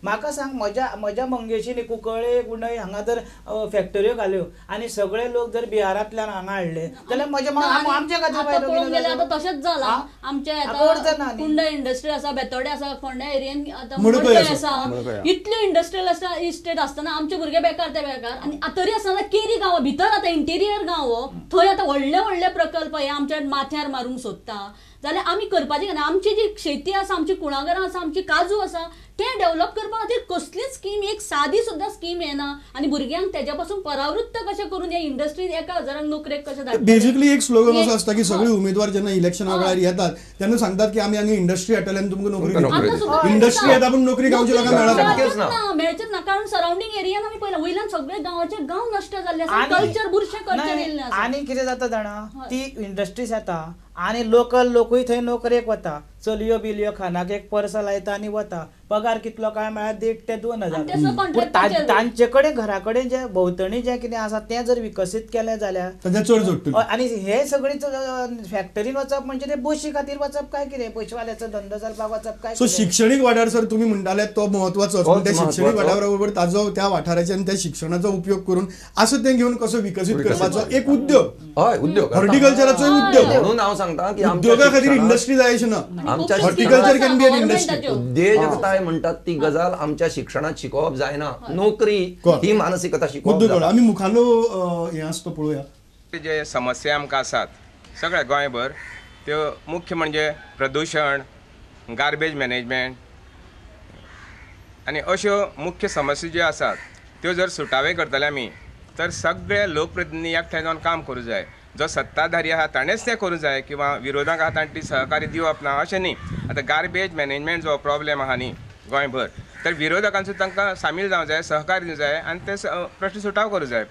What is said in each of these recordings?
म्हाका सांग म्हज्या म्हज्या मंगेशीनी कुंकळे कुंडय हांगा जर फॅक्टऱ्यो घाल्यो आनी सगळे लोक जर बिहारांतल्यान हांगा हाडले जाल्यार म्हज्या आमच्या खातीर आतां तशेंच जालां. आमच्या आतां कुंडय इंडस्ट्री आसा, बेतोडे आसा, फोंड्या एरियेन आतां मडकय आसा, इतल्यो इंडस्ट्रियल आसा इस्टेट आसतना आमचे भुरगे बेकार ते बेकार. आनी तरी आसतना केरी गांवा भितर आतां इंटिरियर गांव हो थंय आतां व्हडले व्हडले प्रकल्प हे आमच्या माथ्यार मारूंक सोदता. जाल्यार आमी करपाचें कितें? आमची जी शेती आसा, आमची कुळागरां आसा, आमची काजू आसा, ते डेव्हलप करपा खातीर कसलीच स्कीम, एक सादी सुद्दां स्कीम येना. आनी भुरग्यांक तेज्या पासून परावृत्त कशें करून हे इंडस्ट्रीन 1000 नोकरेक कशें धाडटले? बेसिकली एक स्लोगन असो आसता की सगळे उमेदवार जेन्ना इलेक्शना वेळार येतात तेन्ना सांगतात की आमी हांगा इंडस्ट्री हाडटले आनी तुमकां नोकरी दितले. इंडस्ट्री येता पूण नोकरी गांवच्या लोकांक मेळना, मेळचेच ना. कारण सरावंडींग एरियान आमी पळयला वयल्यान सगळे गांवाचे गांव नश्ट जाल्ले आसा, कल्चर बुरशें कल्चर येयल्लें आसा. आनी कितें जाता जाणा, ती इंडस्ट्रीज येता आनी लोकल लोकूय थंय नोकरेक वता, चलयो बिलयो खानाक एक पर्स लायता आनी वता. पगार कितलो काय म्हळ्यार 1.5 ते 2 हजार. पूण तांचे कडेन घरा कडेन जे भोंवतणी जें कितें आसा तें जर विकसीत केलें जाल्यार चड जोडटलें. आनी हे सगळी फॅक्टरीन वचप म्हणजे ते बशी खातीर वचप काय कितें, पयशेवाल्याचो धंदो चलपाक वचप काय? सो शिक्षणीक वाठार सर तुमी म्हणटाले तो म्हत्वाचो, पूण त्या शिक्षणीक वाठारा बरोबर ताजो त्या वाठाराचे आनी त्या शिक्षणाचो उपयोग करून असो तें घेवन कसो विकसीत करपाचो एक उद्योग. हय, उद्योग, हॉर्टिकल्चराचो उद्योग. म्हणून हांव सांगता की उद्योगा खातीर इंडस्ट्री जाय अशें ना, horticulture can be an industry. उद्योजकताय म्हणटात ती गजाल आमच्या शिक्षणात शिकोवप जायना, नोकरी ही मानसिकता शिकोवप. आमी मुखालो हें आसता पळोवया. जे समस्या आमकां आसात सगळ्या गोंयभर त्यो मुख्य म्हणजे प्रदुशण, गार्बेज मॅनेजमेंट आनी अश्यो मुख्य समस्या ज्यो आसात त्यो जर सुटावे करतले आमी तर सगळे लोकप्रतिनिधी एकठांय जावन काम करूं जाय. जो सत्ताधारी आहा ताणेंच तें करूं जाय किंवा विरोधक आहा ताणें ती सहकार्य दिवप ना अशें न्ही. आतां गार्बेज मॅनेजमेंट जो प्रॉब्लेम आहा न्ही गोंयभर, तर विरोधकांचो तांकां सामील जावंक जाय, सहकार्य दिवंक जाय आनी ते प्रश्न सुटाव करूं जाय.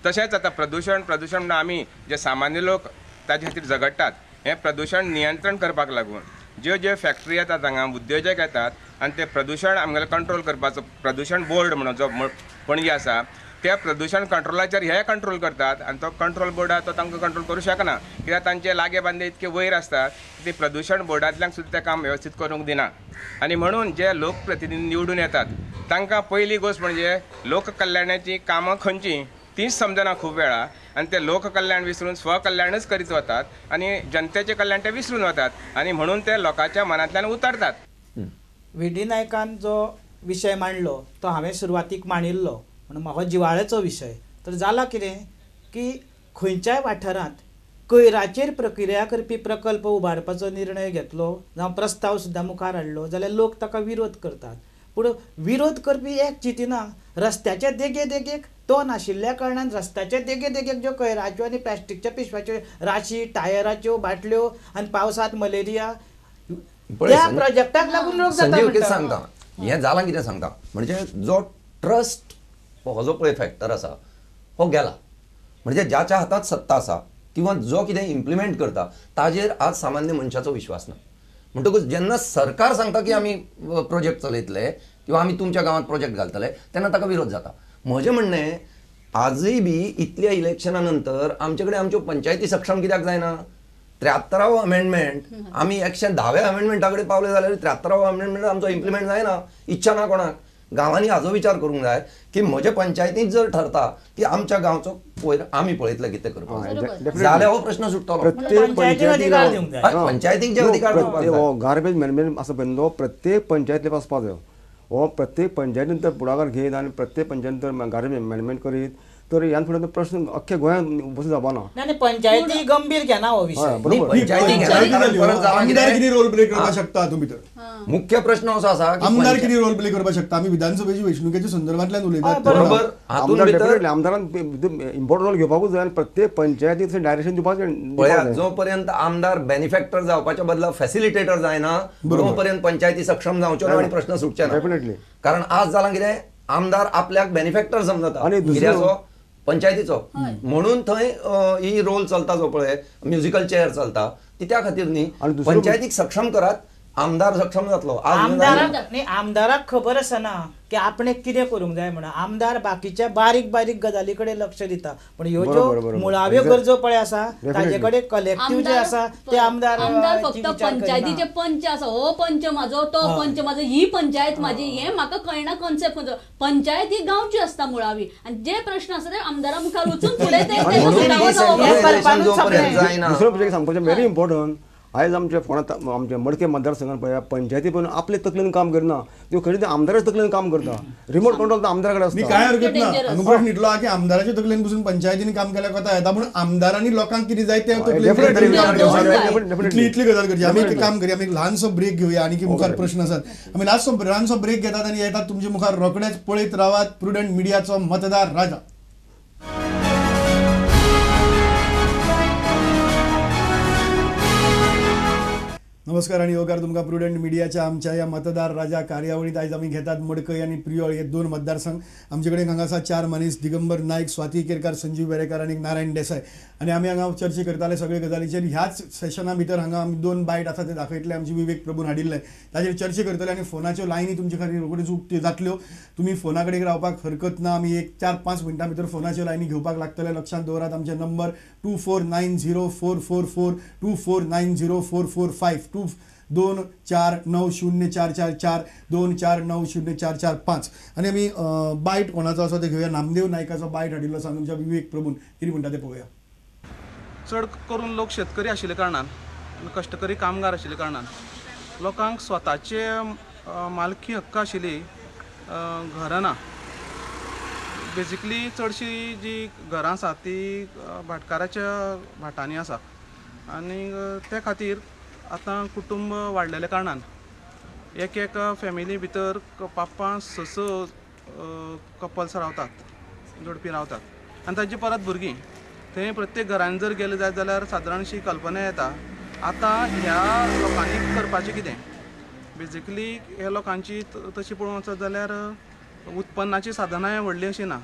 तशेंच आतां प्रदुशण, प्रदुशण म्हणून आमी जे सामान्य लोक ताजे खातीर झगडटात, हें प्रदुशण नियंत्रण करपाक लागून ज्यो ज्यो फॅक्टरी येतात हांगा, उद्योजक येतात आनी ते प्रदुशण आमगेलें कंट्रोल करपाचो प्रदुशण बोर्ड म्हणून जो पणजे आसा त्या प्रदुशण कंट्रोलाचेर हे कंट्रोल करतात आनी तो कंट्रोल बोर्ड आहा तो तांकां कंट्रोल करूं शकना, कित्याक तांचे लागे बांदे इतके वयर आसतात की ते प्रदुशण बोर्डांतल्यान सुद्दां तें काम वेवस्थीत करूंक दिना. आनी म्हणून जे लोकप्रतिनिधी निवडून येतात तांकां पयली गोश्ट म्हणजे लोककल्याणाचीं कामां खंयचीं तींच समजना खूब वेळा, आनी ते लोककल्याण विसरून स्वकल्याणच करीत वतात आनी जनतेचें कल्याण ते विसरून वतात आनी म्हणून ते लोकांच्या मनांतल्यान उतरतात. व्ही डी नायकान जो विशय मांडलो तो हांवें सुरवातीक मांडिल्लो, म्हणून हो जिवाळ्याचो विशय. तर जाला कितें की खंयच्याय वाठारांत कोयराचेर प्रक्रिया करपी प्रकल्प उबारपाचो निर्णय घेतलो जावं प्रस्ताव सुद्दां मुखार हाडलो जाल्यार लोक ताका विरोध करतात. पूण विरोध करपी एक चिंतिना, रस्त्याच्या देगे देगेक तो नाशिल्ल्या कारणान रस्त्याच्या देगे देगेक ज्यो कोयराच्यो आनी प्लास्टिकच्या पिशव्याच्यो राशी, टायराच्यो बाटल्यो आनी पावसांत मलेरिया, त्या प्रोजेक्टाक लागून लोक जाता. सांगता हें जालां कितें सांगता, म्हणजे जो ट्रस्ट हो जो पळय फॅक्टर आसा हो गेला. म्हणजे ज्याच्या हातात सत्ता आसा किंवा जो कितें इम्प्लिमेंट करता ताजेर आज सामान्य मनशाचो विश्वास ना. म्हणटकूच जेन्ना सरकार सांगता की आमी प्रोजेक्ट चलयतले किंवा आमी तुमच्या गांवांत प्रोजेक्ट घालतले तेन्ना ताका विरोध जाता. म्हजें म्हणणें आजूय बी इतल्या इलेक्शना नंतर आमचे कडेन आमच्यो पंचायती सक्षम कित्याक जायना? 73वो अमेंडमेंट आमी 110व्या अमेंडमेंटा कडेन पावले जाल्यार 73वो अमेंडमेंट आमचो इम्प्लिमेंट जायना. इच्छा ना कोणाक. गांवांनी हाजो विचार करूंक जाय की म्हजे पंचायतींत जर ठरता की आमच्या गांवचो कोयर आमी पळयतले कितें करपाक जाल्यार हो प्रश्न सुट्टलो. प्रत्येक पंचायतीक जे अधिकार हो गार्बेज मॅनेजमेंट आसा पळय तो प्रत्येक पंचायतीक वचपाक जाय. हो प्रत्येक पंचायतीन तर फुडाकार घेत आनी प्रत्येक पंचायतीन तर गार्बेज मॅनेजमेंट करीत तर ह्यान फुडें प्रश्न अख्ख्या गोंयांत उपस्थित जावपा ना. पंचायती गंभीर घेना हो विशय. आमदार कितें रोल प्ले करपाक शकता हातूंत भितर? मुख्य प्रश्न असो आसा आमदार कितें रोल प्ले करपाक शकता? आमी विधानसभेची वेंचणुकेच्या संदर्भांतल्यान उलयतात. बरोबर, आमदार डेफिनेटली आमदारान इम्पॉर्टंट रोल घेवपाकूच जाय आनी प्रत्येक पंचायतीक डायरेक्शन दिवपाक जाय. जो पर्यंत आमदार बेनिफॅक्टर जावपाच्या बदला फॅसिलिटेटर जायना तो पर्यंत पंचायती सक्षम जावच्यो ना आनी प्रश्न सुटचे ना. डेफिनेटली, कारण आज जालां कितें, आमदार आपल्याक बेनिफॅक्टर समजता आनी कित्याचो पंचायतीचो, म्हणून थंय ही रोल चलता जो पळय म्युजिकल चेअर चलता ती त्या खातीर न्ही. पंचायतीक सक्षम करात, आमदार सक्षम जातलो. आमदाराक खबर आसना की आपणे कितें करूंक जाय म्हणून. आमदार बाकीच्या बारीक बारीक गजाली कडेन लक्ष दिता, पण ह्यो ज्यो मुळाव्यो गरजो पळय आसा ताजे कडेन कलेक्टीव जे आसा ते आमदार आमदार फक्त पंचायतीचे पंच आसा, हो पंच म्हाजो, तो पंच म्हाजो, ही पंचायत म्हाजी, हे म्हाका कळना कॉन्सेप्ट खंयचो. पंचायत ही गांवची आसता मुळावी आनी जे प्रश्न आसा ते आमदारा मुखार वचून फुडें ते दुसरो सांगपाचें व्हेरी इम्पॉर्टंट. आयज आमच्या फोंडा आमच्या मडके मतदारसंघात पळया पंचायती पण आपले तकलेन काम करना, त्यो खंय ते आमदाराच्या तकलेन काम करता. रिमोट कंट्रोल आमदारा कडेन आसता. काय हरकत ना, हांगा प्रश्न इतलो आहा की आमदाराच्या तकलेन बसून पंचायतीन काम केल्यार कोता येता, पूण आमदारांनी लोकांक कितें जाय ते तकलेन इतली गजाल करची. आमी एक काम करया, आमी एक ल्हानसो ब्रेक घेवया आनी मुखार प्रश्न आसात. आमी ल्हानसो ब्रेक घेतात आनी येतात तुमच्या मुखार. रोखडेच पळयत रावात प्रुडंट मिडियाचो मतदार राजा. नमस्कार आणि येवकार तुमकां प्रुडंट मिडियाच्या आमच्या ह्या मतदार राजा कार्यावळीत. आयज आमी घेतात मडकय आनी प्रियोळ हे दोन मतदारसंघ. आमचे कडेन हांगा आसा 4 मनीस, दिगंबर नायक, स्वाती केरकार, संजीव वेरेकार आनी नारायण देसाय. आनी आमी हांगा चर्चा करताले सगळे गजालीचेर. ह्याच सेशना भितर हांगा आमी 2 बायट आसा ते दाखयतले, आमचे विवेक प्रभून हाडिल्ले ताजेर चर्चा करतले. आनी फोनाच्यो लायनी तुमचे खातीर रोखड्योच उक्त्यो जातल्यो, तुमी फोना कडेन रावपाक हरकत ना. आमी एक 4-5 मिनटां भितर फोनाच्यो लायनी घेवपाक लागतले. लक्षांत दवरात आमचे नंबर 24904444, 24904445, 24904444, 24904445. आनी आमी बायट कोणाचो आसा ते घेवया. नामदेव नायकाचो बायट हाडिल्लो आसा आमच्या विवेक प्रभून, कितें म्हणटा ते पळोवया. चड करून लोक शेतकरी आशिल्ल्या कारणान, कश्टकरी कामगार आशिल्ल्या कारणान लोकांक स्वताचे मालकी हक्क आशिल्ली घरां ना. बेजिकली चडशी जी घरां आसा ती भाटकाराच्या भाटांनी आसा आनी ते खातीर आतां कुटुंब वाडलेल्या कारणान एक एक फॅमिली भितर 5-5, 6-6 कपल्स रावतात, जोडपी रावतात आनी तांची परत भुरगीं. थंय प्रत्येक घरान जर गेले जायत जाल्यार सादारणशी कल्पना येता आतां ह्या लोकांनी करपाचें कितें. बेजिकली ह्या लोकांची तशी पळोवंक वचत जाल्यार उत्पन्नाची साधनांय व्हडली अशी ना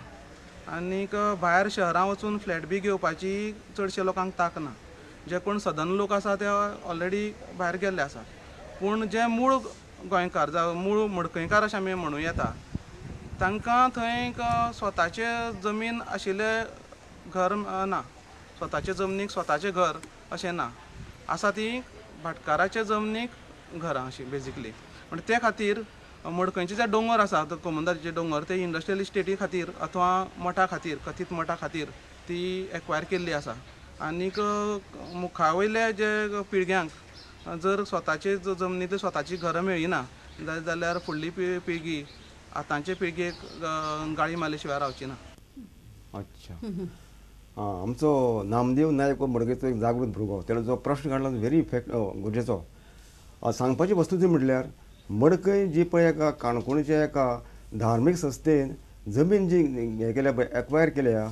आनीक भायर शहरां वचून फ्लॅट बी घेवपाची चडशे लोकांक तांक ना. जे कोण सदन लोक आसा ते ऑलरेडी भायर गेल्ले आसा, पूण जे मूळ गोंयकार जावं मूळ मडकयकार अशें आमी म्हणूं येता तांकां थंय एक स्वताचे जमीन आशिल्लें घर ना, स्वताचे जमनीक स्वताचें घर अशें ना, आसा ती भाटकाराच्या जमनीक घरां अशीं बेजिकली. म्हण ते खातीर मडकयचे जे दोंगर आसा, कोमुनिदादीचे दोंगर, ते इंडस्ट्रियल इस्टेटी खातीर अथवा मठा खातीर, कथीत मठा खातीर ती एक्वायर केल्ली आसा. आनीक मुखा वयल्या जे पिळग्यांक जर स्वताचे जमनींत स्वताची घरां मेळिना जाल्यार फुडली पिळगी आतांचे पिळगेक गाळी मारले शिवाय रावची ना. अच्छा, आमचो नामदेव नायक हो मडकयचो एक जागृत भुरगो, तेणें जो प्रश्न काडला व्हेरी इफेक्ट गरजेचो. सांगपाची वस्तू ती म्हटल्यार मडकय जी पळय एका काणकोणच्या एका धार्मीक संस्थेन जमीन जी हें केल्या पळय, एक्वायर केल्या,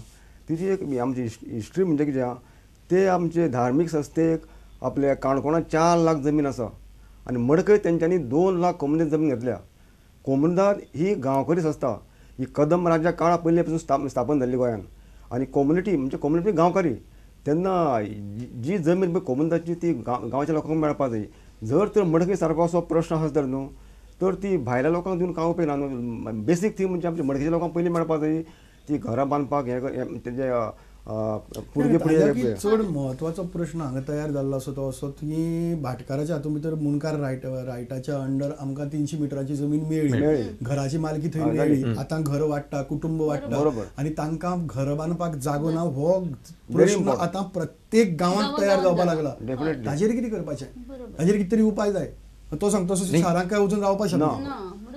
तिची एक आमची हिस्ट्री म्हणजे कितें, ते आमचे धार्मीक संस्थेक आपल्या काणकोणांत 4 लाख जमीन आसा आनी मडकय तेंच्यांनी 2 लाख कोमुनिदाद जमीन घेतल्या. कोमुनिदाद ही गांवकरी संस्था, ही कदंब राज्या काळा पयले पासून स्थापन जाल्ली गोंयांत आनी कम्युनिटी म्हणजे कम्युनिटी गांवकारी. तेन्ना जी जमीन पळय कोमुनिदादची ती गांवच्या लोकांक मेळपाक जाय. जर तर मडकय सारको असो प्रश्न आसा तर न्हू, तर ती भायल्या लोकांक दिवन काय उपयोग ना न्हू. बेसीक थींग म्हणजे आमच्या मडकयच्या लोकांक पयलीं मेळपाक जाय ती घरां बांदपाक हें तेजे चड म्हत्वाचो प्रश्न हांगा तयार जाल्लो आसा तो असो की भाटकाराच्या हातूंत भितर मुंडकार रायटाच्या अंडर आमकां 300 मिटराची जमीन मेळ्ळी, घराची मालकी थंय मेळ्ळी. आतां घर वाडटा, कुटुंब वाडटा आनी तांकां घर बांदपाक जागो ना हो प्रश्न आतां प्रत्येक गांवांत तयार जावपाक लागला. ताजेर कितें करपाचें, ताजेर कितें तरी उपाय जाय. तो सांगता तसो शारांत काय वचून रावपाक शकना.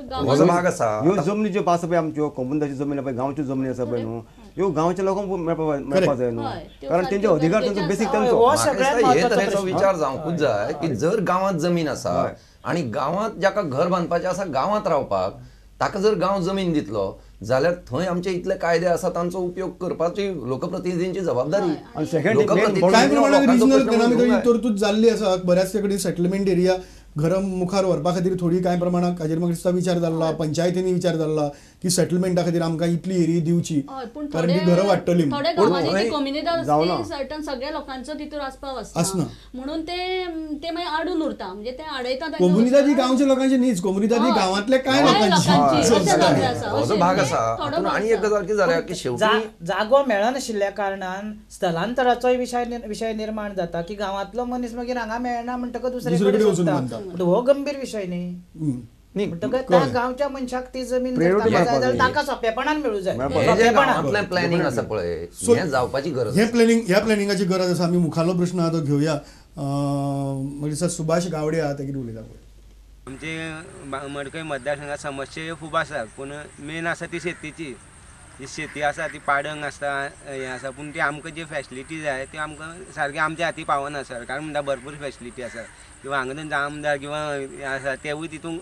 ह्यो जमनी ज्यो आसा पळय आमच्यो कोमुनिदादच्यो जमनी पळय, गांवच्यो जमनी आसा पळय न्हू, ह्यो गांवच्या लोकांक मेळपाक जाय न्हू, कारण तेंचे अधिकार तेंचो बेसीक तेंचो. हे तरेचो विचार जावंकूच जाय की जर गांवांत जमीन आसा आनी गांवांत जाका घर बांदपाचें आसा गांवांत रावपाक, ताका जर गांव जमीन दितलो जाल्यार थंय आमचे इतले कायदे आसा तांचो उपयोग करपाची लोकप्रतिनिधींची जबाबदारी. कांय प्रमाणात रिजनल तरतूद जाल्ली आसा बऱ्याच कडेन, सेटलमेंट एरिया घरां मुखार व्हरपा खातीर थोडी कांय प्रमाणात हाजेर म्हाका दिसता विचार जाल्लो, पंचायतींनी विचार जाल्लो, की सेटलमेंटा खातीर आमकां इतली एरिया दिवची, कारण ती घरां वाडटली. थोड्या गांवांनी कोमुनिदाद सर्टन सगळ्या लोकांचो तितूर आसपाव आसना म्हणून ते ते मागीर आडून उरता, म्हणजे ते आडयता. कोमुनिदाद ही गांवच्या लोकांची न्हीच, कोमुनिदाद ही गांवांतल्या कांय लोकांची भाग आसा. आनी एक गजाल कितें जाल्या की शेवटी जागो मेळनाशिल्ल्या कारणान स्थलांतराचोय विशय निर्माण जाता की गांवांतलो मनीस मागीर हांगा मेळना म्हणटकच दुसरे कडेन वचता. हो गंभीर विशय न्ही, म्हणटकच त्या गांवच्या मनशाक ती जमीन ताका सोंपेपणान मेळूं जाय. प्लॅनिंग आसा पळय, हें जावपाची गरज, हें प्लॅनिंग, ह्या प्लॅनिंगाची गरज आसा. आमी मुखालो प्रश्न आहा तो घेवया. मागीर सर सुभाष गावडे आहा, ते कितें उलयता पळय. आमचे मडकय मतदारसंघात समस्या खूब आसा, पूण मेन आसा ती शेतीची. जी शेती आसा ती पाडंग आसता, हें आसा, पूण ती आमकां जी फेसिलिटी जाय ती आमकां सारकी आमच्या हाती पावना. सरकार म्हणटा भरपूर फेसिलिटी आसा किंवा हांगा थंय आमदार किंवा हें आसा तेवूय तितूंत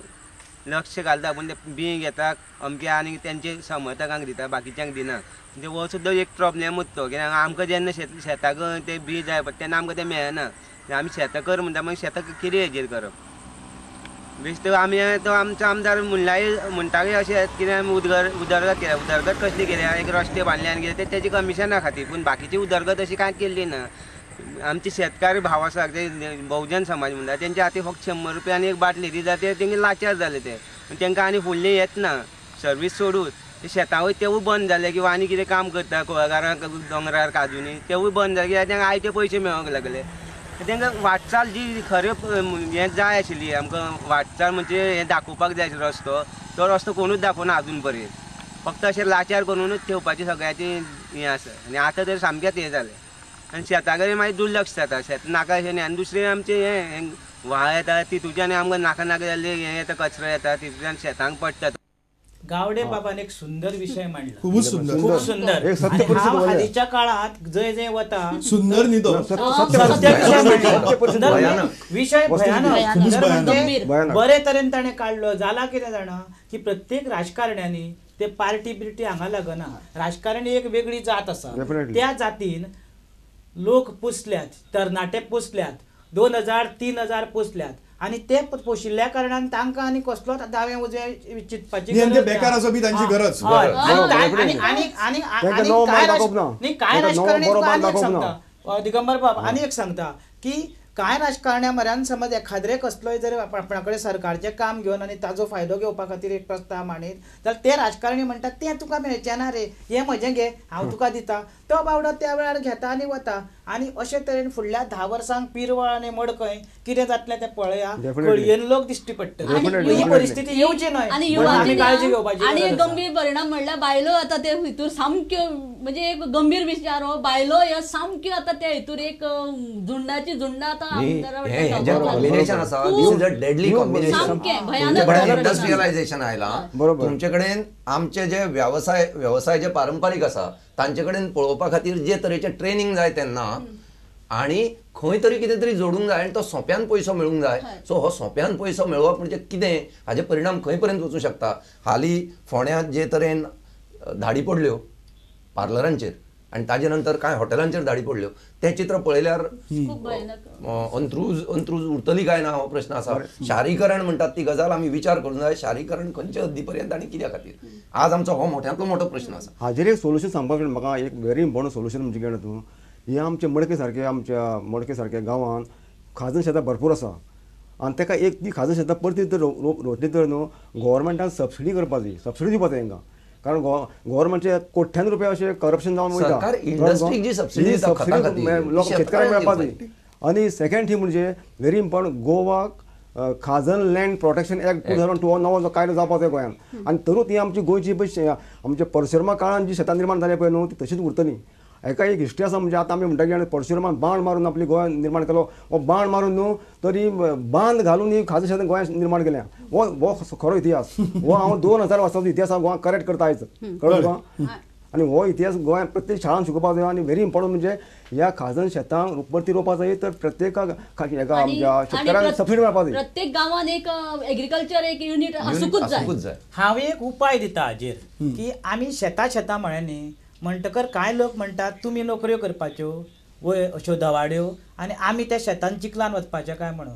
लक्ष घालता, पूण ते बी घेता अमके आनी तेंचे समर्थकांक दिता, बाकीच्यांक दिना. म्हणजे हो सुद्दां एक प्रोब्लेमूच तो, कित्याक आमकां जेन्ना शेताक ते बी जाय पडटा तेन्ना आमकां तें मेळना. आमी शेतां कर म्हणटा, मागीर शेतां कितें हेजेर करप? बेश्टे आमी तो आमचो आमदार म्हणटाय अशें कितें आमी उदरगत केल्या, उदरगत कसली केल्या, एक रस्ते बांदले आनी कितें तेजी कमिशना खातीर, पूण बाकीची उदरगत अशी कांय केल्ली ना. आमचे शेतकार भाव आसा ते बहुजन समाज म्हणटा तेंच्या हाती फक्त 100 रुपया आनी एक बाटली ती जाता, तेंगे लाचार जाले ते, तेंकां आनी फुडलें येत ना सर्वीस सोडूच. ते शेतां वयर तेवूय बंद जाले किंवा आनी कितें काम करता कुळागरां दोंगरार काजूनी तेवूय बंद जाले, कित्याक तेंकां आयते पयशे मेळोंक लागले. तेंकां वाटचाल जी खरें हें जाय आशिल्ली आमकां, वाटचाल म्हणजे हें दाखोवपाक जाय आशिल्लो रस्तो, तो रस्तो कोणूच दाखोवना आजून पर्यंत. फक्त अशें लाचार करुनूच ठेवपाचें सगळ्याचें हें आसा. आनी आतां तर सामकेंच हें जालें आनी शेता कडेन मागीर दुर्लक्ष जाता, शेत नाका अशें न्ही. आनी दुसरें आमचें हें व्हाळ येता तितूच्यान आमकां नाका नाका जाल्लें हें येता, कचरो येता तितूच्यान शेतांक पडटा. गावडे बाबान एक सुंदर विशय मांडला, खूब सुंदर, खूब सुंदर. हालींच्या काळात जंय जंय वता सुंदर न्ही तो विशय भयानक, म्हणजे बरे तरेन ताणें काडलो. जाला कितें जाणा की प्रत्येक राजकारण्यांनी ते पार्टी बिर्टी हांगा लागना, राजकारणी एक वेगळी जात आसा, त्या जातीन लोक पोसल्यात, तरणाटे पोसल्यात, 2000 3000 पोसल्यात आनी ते पोशिल्ल्या कारणान तांकां आनी कसलोच दावे उजवे चिंतपाची बेकार आसा बी तांची गरज. आनी कांय राजकारणी आनी एक सांगता दिगंबर बाब, आनी एक सांगता की कांय राजकारण्या म्हऱ्यान समज एखाद्रे कसलोय जर आपणा कडेन सरकारचें काम घेवन आनी ताजो फायदो घेवपा खातीर एक प्रस्ताव मांडीत जाल्यार ते राजकारणी म्हणटात तें तुका मेळचें ना रे, हें म्हजें घे, हांव तुका दिता. तो बावडो त्या वेळार घेता आनी वता. आनी अशे तरेन फुडल्या 10 वर्सांक पिरवळ आनी मडकय कितें जातलें तें पळया, कळयेन लोक दिश्टी पडटले. ही परिस्थिती येवची न्हय आमी काळजी घेवपाची. आनी एक गंभीर परिणाम म्हणल्यार बायलो आतां ते हितूर सामक्यो, म्हणजे एक गंभीर विचार हो, बायलो ह्यो सामक्यो आतां त्या हितूर एक झुंडाची झुंडा आतां इंडस्ट्रियलायझेशन आयलां, तुमचे कडेन आमचे जे वेवसाय जे पारंपारीक आसा तांचे कडेन पळोवपा खातीर जे तरेचें ट्रेनिंग जाय तेन्ना आनी खंय तरी कितें तरी जोडूंक जाय आनी तो सोंप्यान पयसो मेळूंक जाय. सो हो सोंप्यान पयसो मेळोवप म्हणजे कितें, हाजे परिणाम खंय पर्यंत वचूं शकता. हालीं फोंड्यांत जे तरेन धाडी पडल्यो पार्लरांचेर आनी ताजे नंतर कांय हॉटेलांचेर धाडी पडल्यो, तें चित्र पळयल्यार अंत्रूज अंत्रूज उरतली काय ना हो प्रश्न आसा. शारीकरण म्हणटात ती गजाल आमी विचार करूंक जाय, शारीकरण खंयचे हद्दी पर्यंत आनी कित्या खातीर, आज आमचो हो मोठ्यांतलो मोठो प्रश्न आसा. हाजेर एक सोल्युशन सांगपाक म्हाका एक व्हेरी इम्पॉर्टंट सोल्युशन म्हणजे कितें तूं, हे आमचे मडके सारके, आमच्या मडके सारक्या गांवांत खाजन शेतां भरपूर आसा आनी ताका एक ती खाजन शेतां परती तर रोतली तर न्हू गव्हर्मेंटान सबसिडी करपाक जाय, सबसिडी दिवपाक जाय तांकां. कारण गव्हर्मेंटचे कोट्यान रुपया अशें करप्शन जावन वयता, लोक शेतकारांक मेळपाक जाय. आनी सेकंड थींग म्हणजे व्हेरी इम्पॉर्टंट, गोवाक खाजन लँड प्रोटेक्शन एक्ट 2002 नवो जो कायदो जावपाक जाय गोंयांत, आनी तरूच ही आमची गोंयची पळय आमच्या परशुरामा काळान जी शेतां निर्माण जाली पळय न्हू ती तशीच उरतली. एका एक हिस्ट्री आसा म्हणजे आतां आमी म्हणटा की परशुरामान बाण मारून आपली गोंय निर्माण केलो, हो बाण मारून न्हू तरी बांद घालून ही खाजन शेतां गोंयांत निर्माण केल्या, हो हो खरो इतिहास. हो हांव 2000 वर्सांचो इतिहास हांव गोंयांत करेक्ट करता आयज, कळ्ळें तुका. आनी हो इतिहास गोंयांत प्रत्येक शाळान शिकोवपाक जाय. आनी व्हेरी इम्पॉर्टंट म्हणजे ह्या खाजन शेतांक परती रोवपाक जाय तर प्रत्येकाक आमच्या शेतकारांक सबसिडी मेळपाक जाय. प्रत्येक गांवांत एक एग्रीकल्चर एक युनिट आसूंकूच जाय. हांव एक उपाय दिता हाजेर की आमी शेतां शेतां म्हळें न्ही म्हणटकर कांय लोक म्हणटात तुमी नोकऱ्यो करपाच्यो वय अश्यो दवाड्यो आनी आमी त्या शेतान चिखलान वचपाचें काय म्हणून.